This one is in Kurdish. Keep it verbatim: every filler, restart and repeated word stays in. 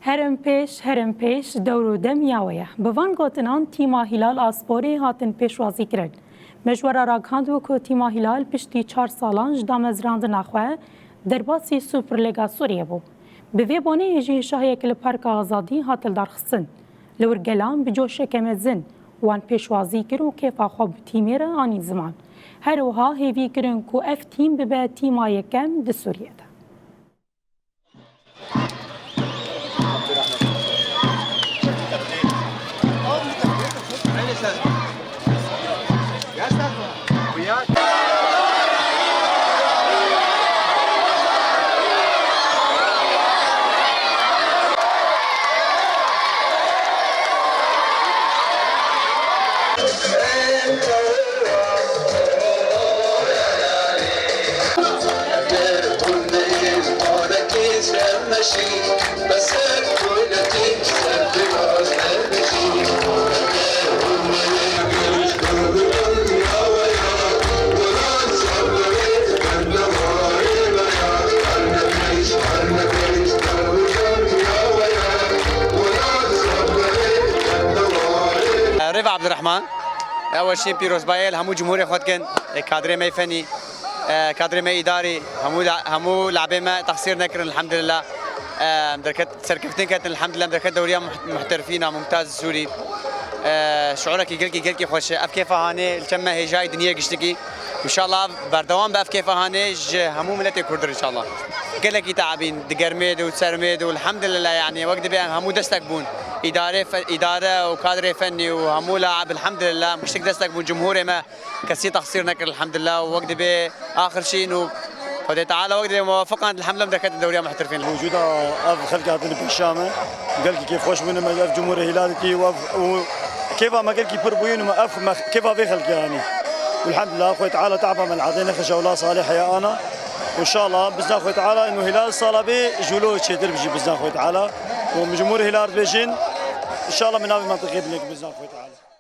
Herin pêş, herin pêş, dewr û dem ya we ye. Bi van gotinan tîma Hîlal a sporê hatin pêşwazîkirin. Me ji we re ragihandibû ku tîma Hîlal piştî çar salan ji damezrandina xwe derbasî Superlîga Sûriyê bû. Bi vê boneyê jî şahiyek li Parka Azadî hat lidarxistin. Li wir gelan bi coşeke mezin wan pêşwazî kir û kêfa xwe bi tîmê re anî ziman. Her wiha hêvî kirin ku ev tîm bibe tîma yekem di Sûriyê de. Rêva Abdurrahman, ew şîn pîrozbayê li hemû cumhurê xwe dikin, e, kadrê me fenî, e, kadrê me îdarî, hemû la-, hemû labê me texsîr nekirin, elhamdulillah. E, em derket, serkeftin ketin, elhamdulillah, em derket dewriya muht-, muhterifîna Mumtaz Sûrî. E, şuurekî gelkî, gelkî xweş e. Ev kêfa hanê li çem me hêjayî diniyê giştikî. Înşallah berdewam be ev kêfa hanê ji hemû miletê Kurd re înşallah. Gelekî teabîn di germê de û sermê de û elhamdulillah, yanî wek dibê em hemû destek bûn. Îdare fe-, îdare û kadrê fennî û hemû laib elhamdulillah em giştik destek bûn cumhurê me. Kesî texsîr nekir elhamdulillah û wek dibê axir şîn û Xwedê Teala wek dibê muwafiqan elhamdulillah em derketin dewriya muhterifîn. Mewcûda ev xelkê hatine pêşa me. Gelkî kêfxweş bûne me ev cumhurê Hîlalekî û ev û kêfa me gelkî pir bûyîn û me ev me kêfa vê xelkê anî. Elhamdulillah, Xwedê Teala te'ba me li erdê nexişe wela salih heye ana. Û înşallah bizna Xwedê Teala ino Hîlal sala bê ji wilo çêtir bijî bizna Xwedê Teala. Û min cumhurê Hîlal dibêjin. Înşallah min navê mentiqê binek bizna Xwedê Teala.